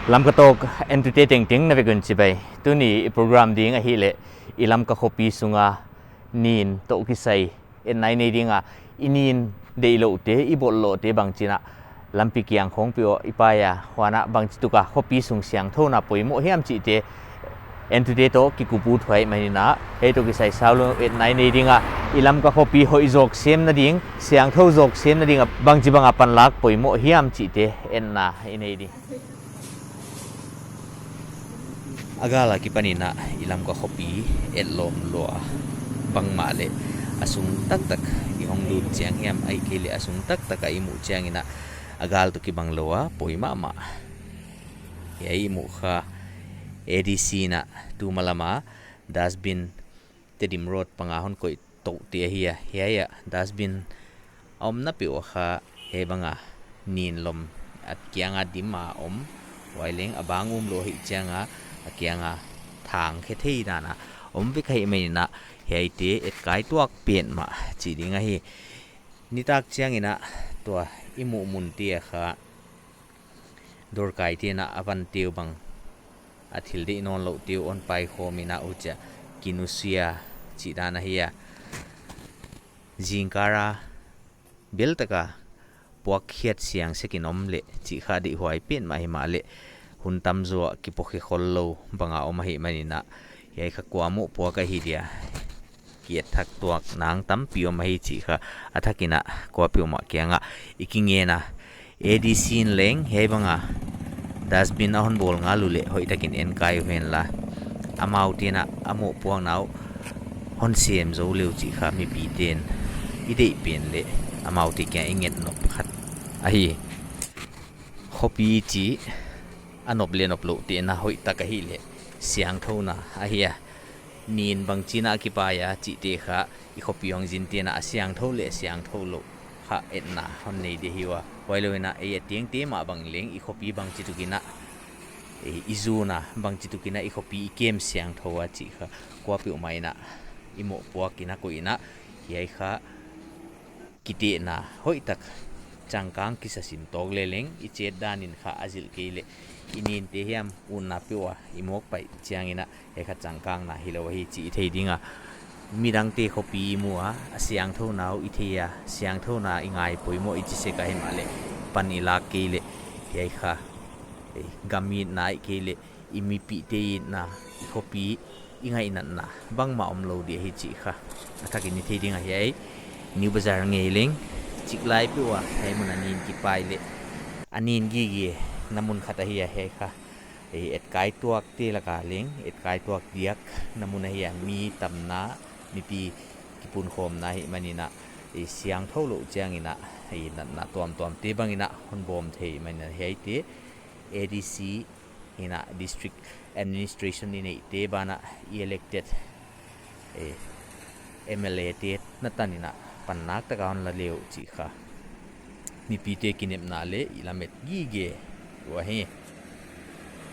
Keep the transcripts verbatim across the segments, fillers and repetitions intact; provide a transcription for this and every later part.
Lamka Talk entute tengteng na vek un chibai. Tuni i program ding ahihleh i Lamka khopi sunga nin toh kisai etna i nei ding a, i nin deihlouhte, i bawllouhte bangchi'n a lampi kiang khawng peuh i pai a, huan a bangchituk a khopi sung siangthouna poimoh hiam chihte entute toh kikup ut huai manin a, hiai toh kisai saulou etna i nei ding a, i Lamka khopi hoih zawk semna ding, siangthou zawk semna ding a bangchibang a panlak poimoh hiam chihte etna i nei ding. A gal akipanin a i Lamka khopi etlawm lua, bangmah leh a sung taktak i hong lut chiang hiam, ahihkeileh a sung taktak a i muh chiangin a, a gal toh kibang lou a, poi mahmah. Hiai i muh kha A D C in a tuma lam a dustbin Tedim Road panga hon koih touhte ahi a, hiai a dustbin a omna peuh ah kha hiai bang a nin lom a kiang a dim a om, huai leng a bang umlou ahih chiang a, a kiang a thang khe thei dan a om vek ahih manin a, hiaite etkai tuak petmah chih ding ahi. Nitak chiangin a tua i muh munte ah kha dorkaite'n a a vante uh bang, a thil deih nawnlouhte uh hon paikhawmin a, huchia kinusia chih dan ahi a. Zingkal a bel tak a puak khiat siang sekin om leh chih kha deihhuai petmah himahleh, hun tamzaw a kipawkhe khollou bang a om ahih manin a, hiai kha kuamoh puak ahi dia, ki-etthak tuak nang tampi om ahi chih kha a thakin a kuapeuhmah kiang ah i kingen a, A D C in leng hiai bang a dustbin a hon bawl ngal uleh hoihtakin enkai uhenla, amaute'n a a mohpuakna uh hon sem zou le uh chih kha mipite'n i deih pen leh amaute kiang i nget nop khat ahi. Khopi chih a nop leh noplouhte'n a hoihtak ahihleh siangthouna ahi a, nin bangchi'n a kipai a chihte kha i khopi hong zinte'n a a siangthou leh siangthou lou kha etna hon nei di ahi ua. Huailouin a ei a tengte mah bang leng i khopi bangchitukin a, ei i zun a bangchitukin a i khopi i kem siangthou a chih kha kuapeuhmah in a i mohpuakin a koih in a, hiai kha kitehna hoihtak changkang kisa sim tawk leleng i chet danin kha a zilh kei leh i ninte hiam utna peuh a i mawk paih chiangin a, hiai kha changkangna hilou ahi chih i thei ding a, midangte khopi i mu a, a siangthouna uh i thei a, siangthouna i ngai poimoh i chi sek a, himahleh pan i lak kei leh hiai kha, eh, gam itna ahihkeileh i mipihte itna, i khopi i ngaihnatna bangmah omlou di ahi chih kha a thakin i thei ding a. Hiai New Bazar ngei leng chiklai peuh a hiai mun a nin kipai leh a nin gigena mun khat ahi a, hiai kha ei etkai tuakte laka leng etkai tuak diakna mun ahi a, mi tamna, mipi kipunkhawmna ahih manin a, ei siangthou lou chiangin a, ei natna tuamtuamte bangin a hon bawm thei manin a, hiaite A D C in a, district administration i neihte banah i elected, eh, M L A te na tanin a pan naktak a hon la le uh chih kha mipite kinepna leh i lamet gige uh ahi.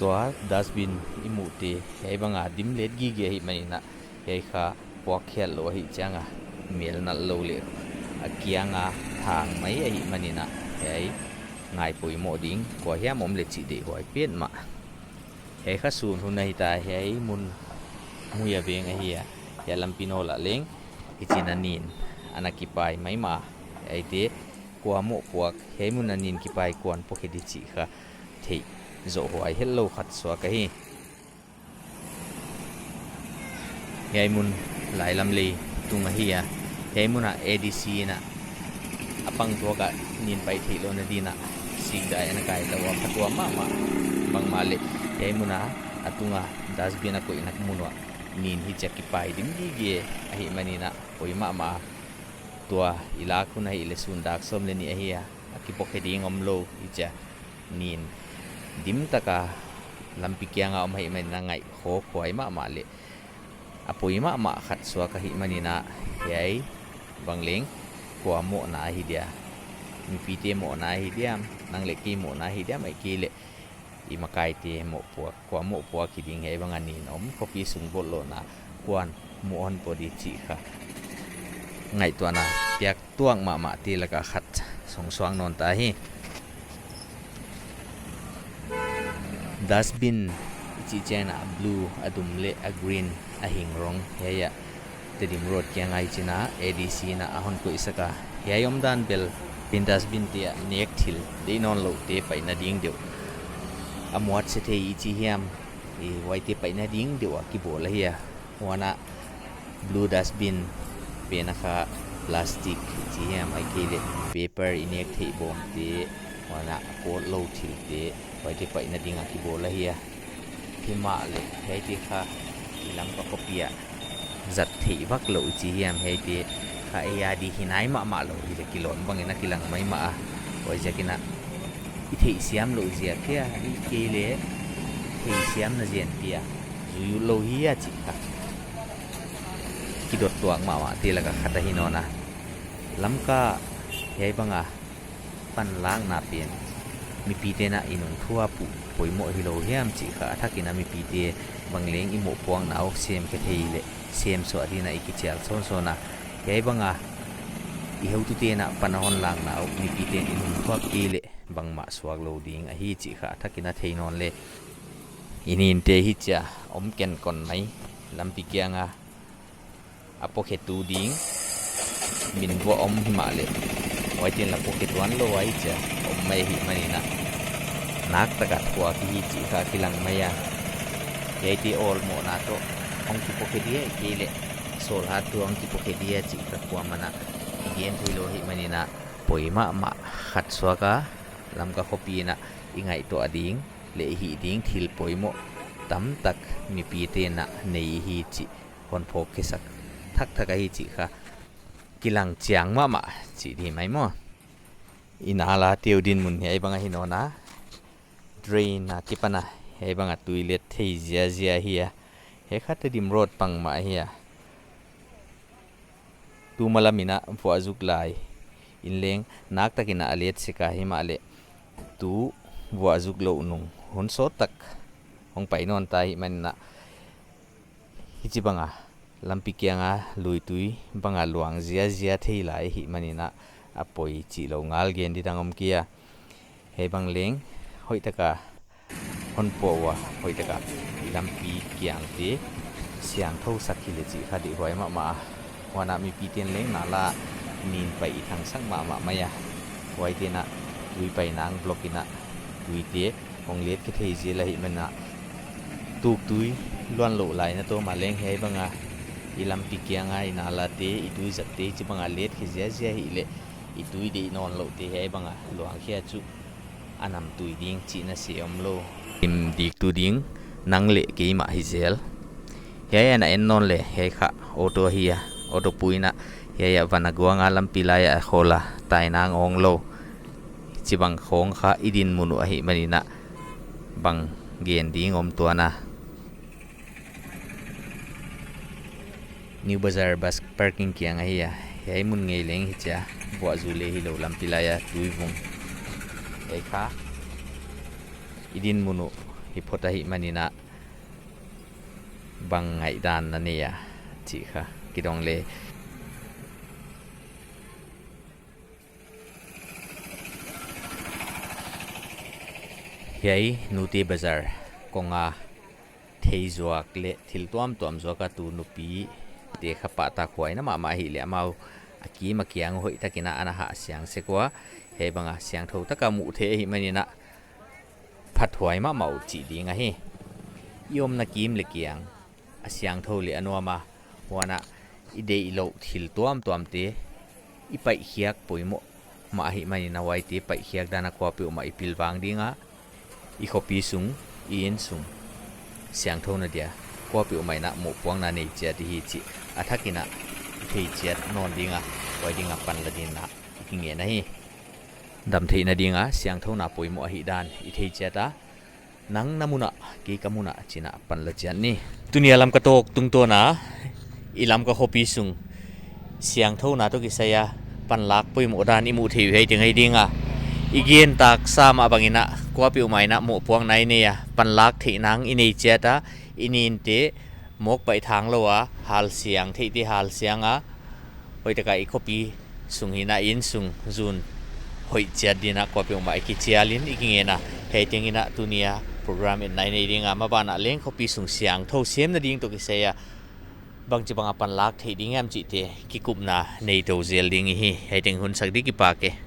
Tua dustbin i muhte hiai bang a dim let gige ahih manin a, hiai kha puak khiat lou ahih chiang a, mel nalh lou leh a kiang a thang mai ahih manin a, hiai ngai poimoh ding kua hiam om leh chih deihhuai petmah. Hiai kha sun hun ahi ta, hiai mun Muia Veng ahi a, hiai lampi nawl ah leng hichi'n a nin ana kipai maimah. Hiaite kuamoh puak, hiai mun a nin kipai kua'n pawkhe di chih kha theih zohhuai hetlou khat suak ahi. Hiai mun Lailamlei tung ahi a, hiai mun a A D C in a, a pang tuak ah nin pai theihlouhna dingin a sikdai ana kai ta ua, phatuam mahmah. Bangmah leh hiai mun a, a tung a dustbin a koihna mun uah nin hichia kipai dim gige ahih manin a poi mahmah. Tua i lak hun ahihleh sun dak sawm leh nih ahi a, a kipawkhe ding omlou hichia nin dim tak a lampi kiang a om ahih manin a ngaih khawkhuai mahmah leh a poi mahmah khat suak ahih manin a, hiai bang leng kua mohna ahi dia, mipite mohna ahi diam, nang leh kei mohna ahi diam, ahihkeileh i makaite mohpuak, kua mohpuak hi ding hiai bang a nin om, khopi sung bawllouhna kua'n muh hon pawt di chih kha ngaihtuahna piak tuak mahmahte laka khat song suak nawn ta hi. Dustbin i chih chiang a blue, a dum leh a green, a hing rong, hiai a Tedim Road kiang a i chih a ADC in a hon koihsak a. Hiai omdan bel bin dustbin te ah nek thil deih nawnlouhte paihna ding deuh, a muat se thei i chi hiam, i huaite paihna ding deuh a kibawl ahi a. Huan a blue dustbin pen a kha plastic i chi hiam, ahihkeileh paper i nek theih bawmte, huan a kawt lou thilte, huaite paihna ding a kibawl ahi a. Himahleh hiaite kha i Lamka khopi ah zat theih vak lou i chi hiam, hiaite kha ei a di hi nai mahmah lou hi leh kilawm bangin a kilang maimah a. Huaiziakin a i theihsiam louh ziak hia, ahihkeileh theihsiamna zen tia zui utlou hia chih kha kidot tuak mahmahte lak a khat ahi nawn a. Lamka hiai bang a panlakna pen mipite'n a i nungthu a puh poimoh hilou hiam chih kha a thakin a mipite bang leng i mohpuakna uh semkhe thei leh semsuah dingin a i kichial sawnsawn a. Hiai bang a i heutute'n a pan a hon lakna uh mipite'n i nungthu a kei leh bangmah suak lou ding ahi chih kha a thakin a thei nawn le. I ninte hichia om kenkon mai, lampi kiang a a pawkhetu ding min vuah om himahleh, huaite'n la pawkhe tuanlou a hichia om mai ahihmanin a, naktak a thuak hi chih kha kilang mai a. Hiaite awlmohna toh hong kipawkhe dia, ahihkeileh sawlhattu hong kipawkhe dia chih kha kuaman a i gen theilou ahihmanin a, poi mahmah khat suak a Lamka khopi in a i ngaihtuah ding leh i hih ding thil poimoh tamtak mipite'n a nei hi chih hon phawkkhiasak thakthak ahi chih kha kilang chiang mahmah chih di mai maw. I nalate uh dinmun hiai bang ahi nawn a, drain a kipan a hiai bang a tui let thei ziazia ahi a. Hiai kha Tedim Road pang mah ahi a. Tumalam in a vuah zuk lai in leng naktakin a let sek a, himahleh tu vuah zuk louh nung hun sawttak hong pai nawn ta ahihmanin a, hichibang a lampi kiang a luitui bang a luang ziazia thei lai ahihmanin a, a poi chih lou ngal gen di dang om kei a. Hiai bang leng hoihtak a hon puah ua, hoihtak a i lampi kiangte siangthou sak hi leh chih kha deihhuai mahmah a. Huan a mipite'n leng nala nin pai i thangsak mahmah mai a. Huaite'n a tui pai nang block in a tuite hong let khe thei zel ahihmanin a, tuktui luanlouh lai na tawm a leng hiai bang a i lampi kiang a i nalate, i tui zatte hichibang a let khe ziazia hi leh i tui deih nawnlouhte hiai bang a luang khia chu a namtui ding chihna se omlou. Dim diktu ding nang leh keimah hi zel. Hiai a na en nawn le, hiai kha auto ahi a, auto pu in a hiai a van a guang a lampi lai a khawl a, tai nang awng lou. Hichibang khawng kha i dinmun uh ahihmanin a, bang gen ding om tuan a. New Bazar bus parking kiang ahi a, hiai mun ngei leng hichia, vuah zu le hilou lampi lai a tui vung. Hiai kha i dinmun uh hi phot ahihmanin a, bang ngaihdan na nei a chih kha kidong le. Hiai Nute Bazar kong a thei zuak leh thil tuamtuam zuak a tu nupite kha pahtakhuai na mahmah hi leh amau a kim a kiang hoihtakin a ana hah siang sek ua, hiai bang a siangthou tak a muh theih ahihmanin a phathuai mahmah uh chih ding ahi. I omna kim leh kiang a siangthou leh a nuam a, huan a i deihlouh thil tuamtuamte i paihkhiak poimoh mah ahihmanin a, huaite paihkhiak dan a kuapeuhmah i pilvang ding a, i khopi sung, i innsung siangthouna dia kuapeuhmah in a mohpuakna nei chiat i hi chih a thakin a i thei chiat nawn ding a, huai ding a panla dingin a i kingen ahi. Damtheihna ding a siangthouna poimoh ahihdan i thei chiat a, nang na mun ah, kei ka mun ah chi'n a panla chiat ni. Tuni a Lamka tawk tungtawn a i Lamka khopi sung siangthouna toh kisai a panlak poimoh dan i muh theih uh hiai teng ahi ding a, i gen taksa mah bangin a kuapeuhmah in a mohpuakna i nei a, panlak theih nang i nei chiat a, i ninte mawk paih thang lou a, halsiang theihte halsiang a, hoihtak a i khopi sung hi in a, i innsung zun hoih chiat dingin a kuapeuhmah i kichial in i kingen a, hiai tengin a tuni a program en nai nei ding a, maban ah leng khopi sung siangthou semna ding toh kisai a bangchibang a panlak theih ding hiam chihte kikupna nei tou zel ding ihi. Hiai teng hun sak di kipak e.